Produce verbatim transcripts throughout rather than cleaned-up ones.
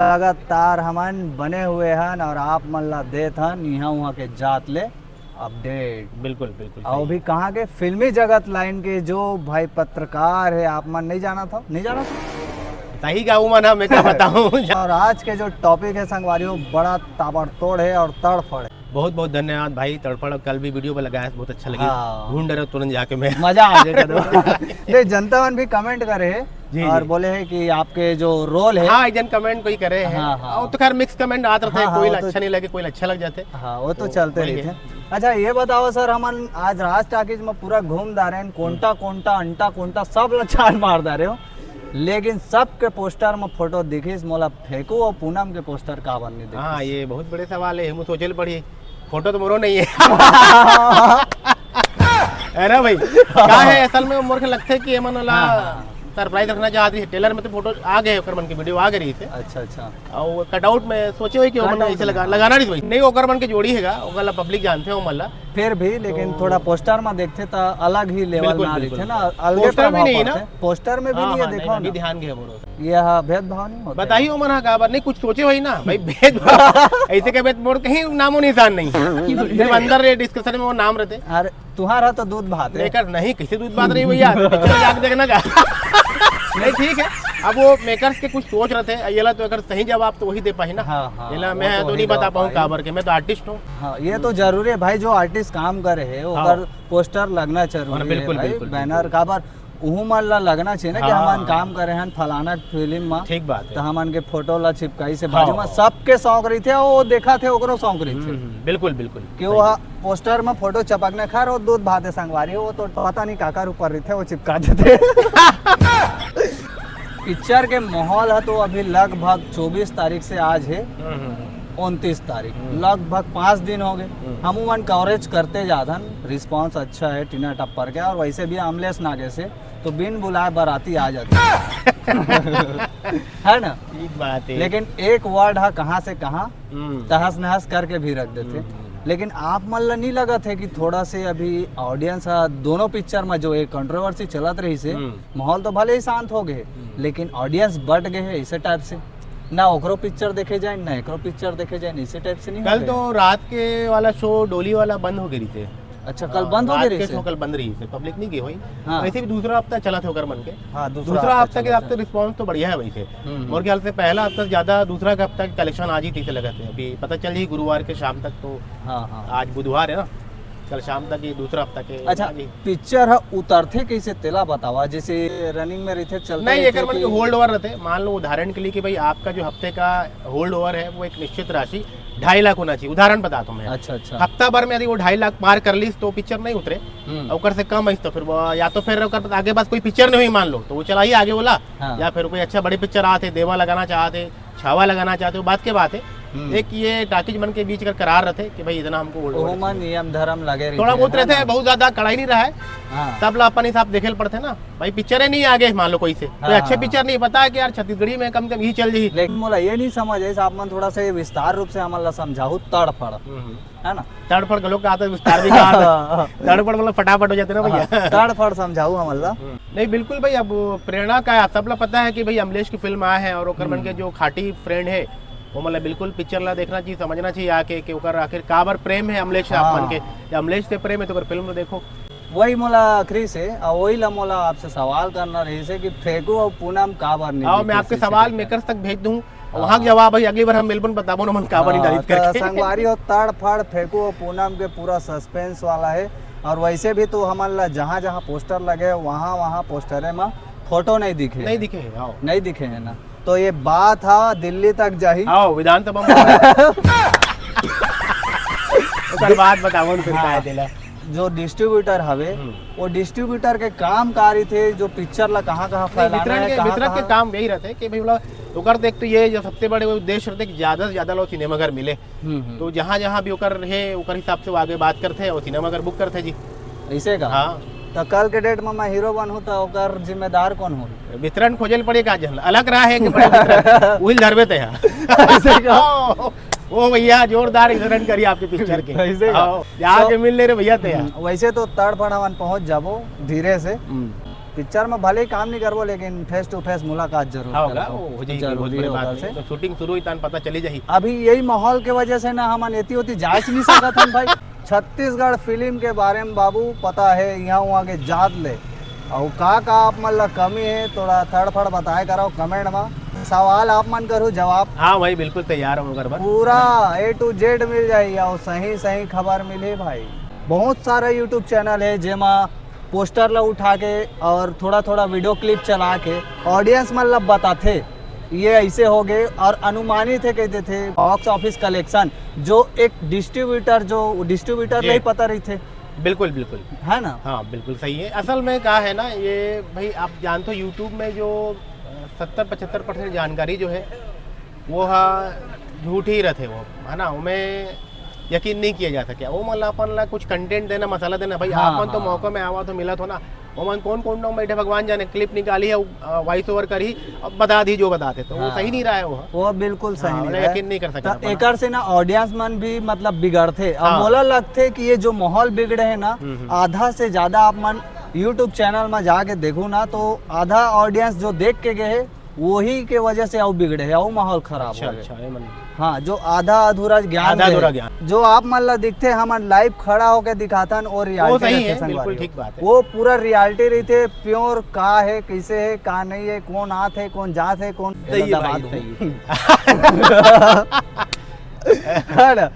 लगातार हमन बने हुए हन और आप मन ला देत हन इहाँ उहाँ के जात ले अपडेट। बिल्कुल बिल्कुल और सही। भी कहाँ के फिल्मी जगत लाइन के जो भाई पत्रकार है, आप मन नहीं जाना था, नहीं जाना था। सही गाँव में ना, मैं क्या बताऊँ। और आज के जो टॉपिक है संगवारी, वो बड़ा ताबड़तोड़ है और तड़फड़ है। बहुत बहुत धन्यवाद भाई तड़फड़, कल भी वीडियो पर लगाया, बहुत अच्छा लगे। हाँ। ढूंढ रहे तुरंत जाके मैं। मजा आ गया कदम। नहीं, जनता मन भी कमेंट करे है जी, और जी। बोले है कि आपके जो रोल है हाँ, एक जन कमेंट कोई करे है। हाँ, हाँ। और तो खैर मिक्स कमेंट आते रहते हाँ, हैं, हाँ, कोई वो तो अच्छा नहीं लगे, कोई अच्छा लग जाते। हाँ, वो तो तो चलते वही रहते है। हैं। अच्छा, ये बताओ सर, हमन आज राज टाकीज में पूरा घूम दारे हैं, कोंटा कोंटा अंटा कोंटा सब ला छान मार दारे हो, लेकिन सबके पोस्टर में फोटो दिखिस, मोला फेंकू और पूनम के पोस्टर काबर नहीं दिखिस? हाँ, ये बहुत बड़े सवाल है, हम सोचे पड़ी। फोटो तो मोरो नहीं है। है ना भाई? क्या है असल में, मोर के लगते कि एमन वाला हाँ, हाँ। सरप्राइज रखना चाहती है। ट्रेलर में तो फोटो आ गए, ओकर मन की वीडियो आ गई रही थे। अच्छा अच्छा। और कटआउट में सोचे हुए कि ओमन Cutout ऐसे लगा में। लगाना नहीं भाई, नहीं ओकर मन के जोड़ी हैगा, ओकर ला पब्लिक जानते हो मला। फिर भी लेकिन तो थोड़ा पोस्टर में देखते तो अलग ही लेवल बिल्कुल, में आ रही बिल्कुल। थे ना, अलगे पोस्टर में प्रभाव नहीं है पड़ते ना? हैं। पोस्टर में भी हाँ, नहीं है, हाँ, देखो अभी ना। ध्यान गया मोरो। ये हाँ, भेदभाव नहीं होता। बताइए ओमन हा काबर नहीं, कुछ सोचे हुई ना भाई, भेदभाव ऐसे के भेद मोर कहीं नामो निशान नहीं है। सिर्फ अंदर ये डिस्कशन में वो नाम रहते। अरे तुम्हारा तो दूध भात है। मेकर नहीं, किसी दूध बात रही भैया, पिक्चर जाके देखना का। नहीं, ठीक है, अब वो मेकर्स के कुछ सोच रहे थे, ये ला तो अगर सही जवाब तो वही दे पाही ना। हाँ, हाँ, ये ला वो मैं तो तो वही नहीं दे बता पाऊँ पाही। काबर के, मैं तो आर्टिस्ट हूँ। हाँ, ये तो जरूरी है भाई, जो आर्टिस्ट काम करे है हाँ। ओकर पोस्टर लगना जरूरी हाँ, बिल्कुल, है भाई, बिल्कुल, बैनर काबर उहू मन ला लगना चाहिए ना कि हाँ। हमन काम करे हन फलाना फिल्म में, ठीक बात है। तो हमन के फोटो ला चिपकाई से हाँ। बाजू में सबके शौक रही थे, वो देखा थे ओकरो शौक रही थे हम्म, बिल्कुल बिल्कुल। कि वो पोस्टर में फोटो चपकने खा रहे, वो दूध भाते संगवारी, वो तो पता नहीं काकर ऊपर रही थे, वो चिपका देते। पिक्चर के माहौल है तो अभी लगभग चौबीस तारीख से आज है हम्म, हम्म, हम्म। उनतीस तारीख, हम्म। लगभग पाँच दिन हो गए। हम्म। हम उमन कवरेज करते जाथन, रिस्पांस अच्छा है टीना टप्पर के, और वैसे भी अमलेश नागे से तो बिन बुलाए बाराती आ जाते हैं। है ना? ठीक बात है। लेकिन एक वर्ड है कहाँ से कहाँ हम्म। तहस नहस करके भी रख देते। हम्म। लेकिन आप मन ला नहीं लगत है कि थोड़ा से अभी ऑडियंस दोनों पिक्चर में जो एक कंट्रोवर्सी चलत रही से, हम्म। माहौल तो भले ही शांत हो गए, हम्म। लेकिन ऑडियंस बढ़ गए है इसे टाइप से, ना ओकरो पिक्चर देखे जाए ना एकरो पिक्चर देखे जाए, इसे टाइप से नहीं हो कल गए? तो रात के वाला शो डोली वाला बंद हो गई रही थे। अच्छा, कल बंद हो रात गए रही के से? शो कल बंद रही थे, पब्लिक नहीं गई हुई। हाँ। वैसे भी दूसरा हफ्ता चला थे ओकर मन के। हाँ, दूसरा दूसरा हफ्ता हफ्ता के चला हफ्ते था। रिस्पांस तो बढ़िया है वैसे। हम्म, हम्म। मोर ख्याल से पहला हफ्ता से ज्यादा दूसरा के हफ्ता के कलेक्शन आज ही ठीक से लगा थे। अभी पता चल रही गुरुवार के शाम तक तो, हाँ, हाँ। आज बुधवार है ना, कल शाम तक ये दूसरा हफ्ता के अच्छा, आज ही। पिक्चर है उतरथे कैसे तेला बतावा, जैसे रनिंग में रहते चलते नहीं, रहते एकर मन कि- के होल्ड ओवर रहते, मान लो उदाहरण के लिए कि भाई आपका जो हफ्ते का होल्ड ओवर है वो एक निश्चित राशि ढाई लाख होना चाहिए, उदाहरण बताता हूँ मैं। अच्छा अच्छा। हफ्ता भर में यदि वो ढाई लाख पार कर ली तो पिक्चर नहीं उतरे, हम्म। ओकर से कम आई तो फिर वो या तो फिर ओकर आगे बस कोई पिक्चर नहीं हुई मान लो तो वो चला ही आगे वाला, हाँ। या फिर कोई अच्छा बड़ी पिक्चर आते, देवा लगाना चाहते, छावा लगाना चाहते, वो बात के बात है। हम्म। एक ये टाकीज मन के बीच अगर करार रहते कि भाई इतना हमको होल्ड ओहू ओवर में चाहिए। नियम धर्म लगे रही थोड़ा बहुत है रहते ना? हैं, बहुत ज्यादा कड़ाई नहीं रहा है। हाँ। सब ला अपन हिसाब देखे ल पड़थे ना भाई, पिक्चर ही नहीं आगे मान लो कोई से, कोई हाँ, अच्छे हाँ। पिक्चर नहीं, पता है कि यार छत्तीसगढ़ी में कम से कम यही चल रही। लेकिन मोला ये नहीं समझ है, आप मन थोड़ा सा ये विस्तार रूप से हमन ला समझाऊ तड़फड़, हम्म। है ना? तड़फड़ के लोग का आता है, विस्तार भी कहा आता है। तड़फड़ मतलब फटाफट हो जाते ना भैया। हाँ, तड़फड़ समझाऊ हमन ला। हम्म। नहीं, बिल्कुल भाई, अब प्रेरणा का है, सब ला पता है कि भाई अमलेश की फिल्म आए है और ओकर मन के जो खाटी फ्रेंड है वो मतलब बिल्कुल पिक्चर ला देखना चाहिए, समझना चाहिए आके कि ओकर आखिर काबर प्रेम है अमलेश से आप मन के, या अमलेश से प्रेम है तो ओकर फिल्म ला देखो। वही मोला आखिरी से और वही ला मोला आपसे सवाल करना रही से कि फेंकू और पूनम काबर नहीं आओ, दिखी मैं आपके से सवाल से मेकर्स तक भेज दूँ, वहाँ के जवाब है, अगली बार हम मेलबोर्न बताबो ना मन काबर नहीं हाँ, डालित तो करके। संगवारी हो, तड़फड़ फेंकू और पूनम के पूरा सस्पेंस वाला है। और वैसे भी तो हमन ला जहाँ जहाँ पोस्टर लगे, वहाँ वहाँ पोस्टरे में फोटो नहीं दिखे। नहीं दिखे है, आओ। नहीं दिखे है ना, तो ये बात हा दिल्ली तक जाही। आओ, विधानसभा में। ओकर बाद बताओ न फिर हाँ। काय देला। जो डिस्ट्रीब्यूटर हवे, हम्म। वो डिस्ट्रीब्यूटर के काम का रही थे, जो पिक्चर ला कहाँ कहाँ नहीं, फैलाना वितरण है, के, कहाँ वितरक के कहाँ काम यही रहते कि भाई बोला, ओकर देख तो ये जो सबसे बड़े वो उद्देश्य रहते कि ज्यादा से ज्यादा लोग सिनेमाघर मिले। हम्म, हम्म। तो जहाँ जहाँ भी ओकर है, ओकर हिसाब से वो आगे बात करते हैं और सिनेमाघर बुक करते हैं जी। ऐसे का? हाँ। तो कल के डेट में मैं हीरो बनहूँ तो ओकर जिम्मेदार कौन हो? वितरण खोजे ल पड़े का जन अलग रहा है कि बड़े वितरण वही धरबे ते है। ऐसे का? ओ, ओ भैया, जोरदार वितरण करी आपके पिक्चर के। ऐसे का? हाँ, यहाँ तो के मिल ले रे भैया ते है। हम्म, वैसे तो तड़फड़ हमन पहुँच जाबो धीरे से। हम्म। पिक्चर में भले ही काम नहीं करबो, लेकिन फेस टू फेस मुलाकात जरूर हाँ, होगा, करबो। वो हो जाएगी, बहुत जरूरी बड़ी है बात ओकर नहीं। से। तो शूटिंग शुरू हुई, तहन पता चली जाही। अभी यही माहौल के वजह से ना हमन एती ओती जाए नहीं सकत हन भाई। छत्तीसगढ़ फिल्म के बारे में बाबू पता है, यहाँ वहाँ के जात ले, और का का आप मन ला कमी है, थोड़ा थड़फड़ बताए करो कमेंट में। सवाल आप मन करो, जवाब हाँ भाई, बिल्कुल तैयार हूँ ओकर बर। पूरा ए टू जेड मिल जाही और सही सही खबर मिली भाई। बहुत सारा यूट्यूब चैनल है जेमा पोस्टर ला उठा के और थोड़ा थोड़ा वीडियो क्लिप चला के ऑडियंस मन ला बताथे ये ऐसे हो गए और अनुमानित है कहते थे बॉक्स ऑफिस कलेक्शन, जो एक डिस्ट्रीब्यूटर, जो डिस्ट्रीब्यूटर जी। नहीं पता रही थे, बिल्कुल बिल्कुल। है ना? हाँ, बिल्कुल सही है। असल में क्या है ना, ये भाई आप जानते हो, यूट्यूब में जो सत्तर पचहत्तर परसेंट जानकारी जो है, वो हा झूठ ही रहते, वो है ना, उमें यकीन नहीं किया जा सके। वो मतलब अपन ला कुछ कंटेंट देना, मसाला देना भाई। हाँ, अपन तो हाँ। मौका में आवा तो मिला तो ना, ओमन कौन कौन लोग बैठे भगवान जाने, क्लिप निकाली है, वॉइस ओवर करी, अब बता दी जो बताते, तो वो हाँ। सही नहीं रहा है वो। वो बिल्कुल सही हाँ, नहीं मतलब है। यकीन नहीं कर सकते तो अपन, हाँ। एकर से ना ऑडियंस मन भी मतलब बिगड़थे और हाँ। मोला लगथे कि ये जो माहौल बिगड़े है ना, हम्म, हम्म। आधा से ज्यादा आप मन यूट्यूब चैनल में जाके देखो ना, तो आधा ऑडियंस जो देख के गए है, वही के वजह से अउ बिगड़े है, अउ माहौल खराब अच्छा हो गए। अच्छा, ये मन हाँ, जो आधा अधूरा ज्ञान आधा दे, अधूरा ज्ञान। जो आप मन ला दिखथे, हमन लाइव खड़ा होके दिखाथन और वो रियलिटी सही रखे है, संगवारी बिल्कुल हो। ठीक बात है। वो पूरा रियलिटी रहिथे, प्योर का है, कैसे है, का नहीं है, कौन आत है, कौन जात है, कौन सही है दबा भाई, दूं। सही है। है ना?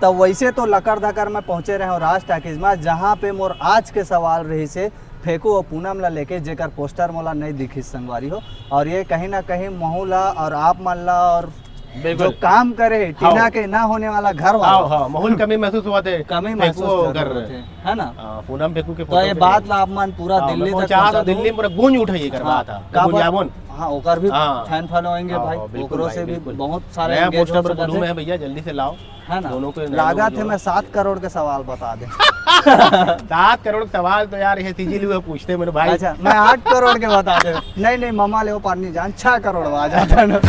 तो वैसे तो लकर धकर में पहुंचे रहे हो राज टाकीज में, जहां पे मोर आज के सवाल रही से फेंकू और पूनम ला लेके, जेकर पोस्टर मोला नहीं दिखी संगवारी हो। और ये कहीं ना कहीं महू ला और आप मन ला और बिल्कुल। जो काम करे है, टीना के ना होने वाला घर वाला हाँ हाँ, माहौल कमी महसूस हुआ थे। कमी फेंकू महसूस और कर कर रहे थे, है ना? हाँ, पूनम फेंकू के तो फोटो ये पे। बात ला आप मन पूरा हाँ, दिल्ली मैं तक पहुंचा पहुंचा तो दिल्ली दूं। में पूरा गूंज उठाइए कर हाँ, बात है। का गुंजावन। बात? हाँ, ओकर भी हाँ। फैन फॉलोइंग है हाँ, भाई, हाँ, बिल्कुल ओकरो भाई, से भी बिल्कुल। बहुत सारे नया एंगेज हो पोस्टर पर सकत गुनू है। है भैया, जल्दी से लाओ। है ना? दोनों के नए लागा लोग थे जो मैं है। सात करोड़ के सवाल बता दे। सात करोड़ के सवाल तो यार ये सीजी लियो पूछते मेरे भाई। अच्छा, मैं आठ करोड़ के बता दे। नहीं नहीं, ममा ले वो पानी जान, छह करोड़ में आ जाता ना।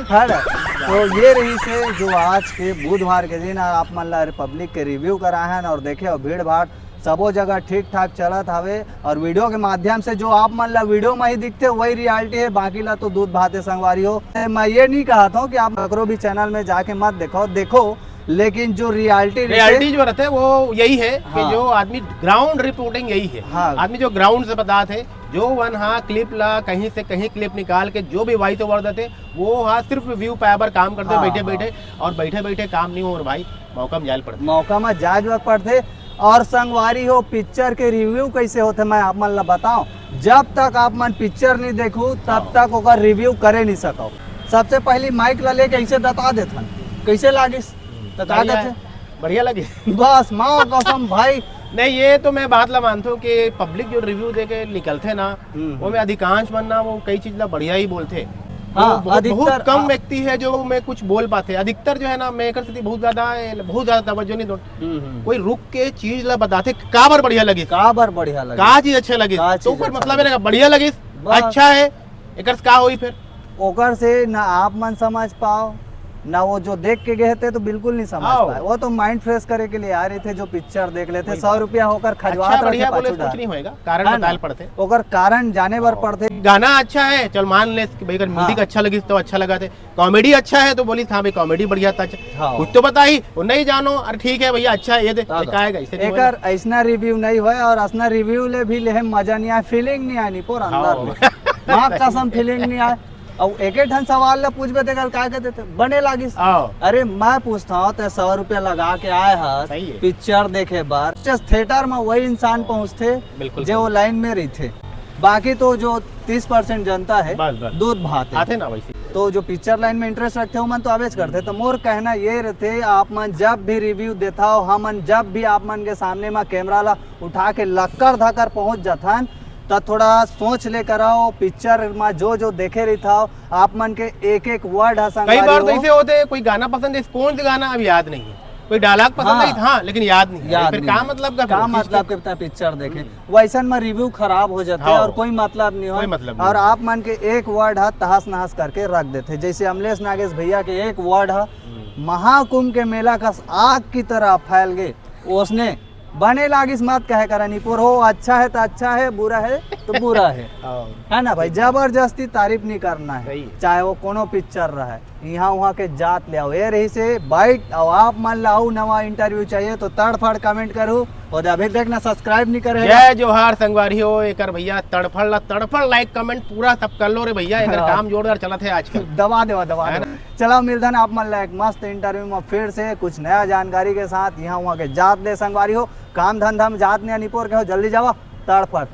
है ना? तो ये रही से जो आज के बुधवार के दिन आप मन ला रिपब्लिक के रिव्यू कराए हैं और देखे हो भीड़ भाड़ सबो जगह ठीक ठाक चलत हवे और वीडियो के माध्यम से जो आप मन ला वीडियो में ही दिखते वही रियलिटी है, बाकी ला तो दूध भात है संगवारी हो। मैं ये नहीं कहता हूँ कि आप ककरो भी चैनल में जाके मत देखो, देखो, लेकिन जो रियलिटी रियलिटी जो रहता है वो यही है कि हाँ। जो आदमी ग्राउंड रिपोर्टिंग यही है। हाँ। आदमी जो ग्राउंड से बताते हैं, जो वन हाँ क्लिप ला कहीं से कहीं क्लिप निकाल के जो भी वॉइस ओवर देते, वो हाँ सिर्फ व्यू पाए बर काम करते हाँ, बैठे हाँ। बैठे, और बैठे बैठे काम नहीं हो रहा भाई, मौका में जाए पड़ते। मौका में जाए बर पड़थे। और संगवारी हो, पिक्चर के रिव्यू कैसे होते मैं आप मन ला बताऊं, जब तक आप मन पिक्चर नहीं देखू तब हाँ। तक ओकर रिव्यू करे नहीं सको। सबसे पहली माइक ला लेके ऐसे दता देथन, कैसे लागिस? तो का बढ़िया कहथे? है, बढ़िया लगे। बस माँ कसम भाई। नहीं, ये तो मैं बात ला मानता हूँ कि पब्लिक जो रिव्यू दे के निकलते ना, हम्म। वो में अधिकांश मन ना वो कई चीज ला बढ़िया ही बोलते। हाँ, वो बहुत, अधिकतर बहुत कम हाँ। व्यक्ति है जो मैं कुछ बोल पाते। अधिकतर जो है ना, मैं एकर सेती बहुत ज्यादा, बहुत ज्यादा तवज्जो नहीं दो। हम्म, हम्म। कोई रुक के चीज ला बताते, का बर बढ़िया लगे, का बर बढ़िया लगे? का चीज अच्छा लगे, का तो चीज कोई अच्छा मतलब लगे? नहीं रहेगा, बढ़िया लगे, बस। अच्छा है, एकर से का होई फिर? ओकर से ना आप मन समझ पाओ, ना वो जो देख के गए थे तो बिल्कुल नहीं समझ आओ। पाए। वो तो माइंड फ्रेश करे के लिए आ रहे थे, जो पिक्चर देख लेते। वही सौ बात। रुपया होकर खजवात अच्छा रहे बढ़िया थे बोले पाछू कुछ डाल। नहीं होएगा, कारण है ना? बताए पड़ते। ओकर कारण जाने बर हाँ। पड़ते। गाना अच्छा है, चल मान ले कि भाई अगर म्यूजिक हाँ। अच्छा लगिस तो अच्छा लगा थे, कॉमेडी अच्छा है तो बोली हाँ भाई कॉमेडी बढ़िया था, अच्छा। हाँ। कुछ तो बता ही, वो नहीं जानो, अरे ठीक है भैया अच्छा है, ये दे, हाँ, ये का है, ऐसे नहीं एकर ऐसना रिव्यू नहीं होए और असना रिव्यू ले भी लेहे मजा नहीं आए, फीलिंग नहीं आए निपोर होएगा। अंदर में। माँ कसम फीलिंग नहीं आए। और एक एक ठन सवाल ला पूछबे ते कल का कहते थे, बने लागिस। आओ। अरे मैं पूछता हूँ, ते सौ रुपया लगा के आए हस, सही है। पिक्चर देखे बार, जस्ट थिएटर में वही इंसान पहुँचते बिल्कुल जो वो सही। लाइन में रहिथे। बाकी तो जो तीस परसेंट जनता है, बस, बस। दूध भात है। आते ना वैसे। तो जो पिक्चर लाइन में इंटरेस्ट रखते हो मन तो आवेज करते। तो मोर कहना ये रहते, आप मन जब भी रिव्यू देता हो, हमन जब भी आप मन के सामने में कैमरा ला उठा के लक्कर धकर पहुंच जाथन, त थोड़ा सोच ले कराओ, पिक्चर में जो जो देखे रही था, आप मन के एक एक वर्ड है कई बार तो ऐसे होते हैं, कोई गाना पसंद है, कौन सा गाना अब याद नहीं है, कोई डायलॉग पसंद हाँ। है, हाँ, लेकिन याद नहीं है। याद फिर नहीं का है। मतलब का का फिर? मतलब के पिक्चर देखे, वैसन में रिव्यू खराब हो जाते हाँ। और कोई मतलब नहीं हो। कोई मतलब नहीं। और आप मन के एक वर्ड है तहस नहस करके रख देते। जैसे अमलेश नागेश भैया के एक वर्ड है, महाकुंभ के मेला का आग की तरह फैल गए, उसने बने लागिस मत कहे करा निपोर हो, अच्छा है तो अच्छा है, बुरा है तो बुरा है। हाँ। है ना भाई, जबरदस्ती तारीफ नहीं करना है, सही है। चाहे वो कोनो पिक्चर रहे, यहाँ वहाँ के जात ले आओ। ये रहिसे बाइट, अउ आप मन ला अउ नवा इंटरव्यू चाहिए तो तड़फड़ कमेंट करू, अउ अभी तक ना सब्सक्राइब नहीं करे जय जोहार संगवारी हो, एकर भैया तड़फड़ ला तड़फड़, लाइक कमेंट पूरा सब कर लो रे भैया, एकर हाँ। काम जोरदार चलत है आजकल। दबा देवा, दबा है देवा। चला मिलथन आप मन ला एक मस्त इंटरव्यू में फिर से कुछ नया जानकारी के साथ। यहाँ वहाँ के जात ले संगवारी हो, काम धंधा में जात ने निपोर के हो, जल्दी जावा तड़फड़।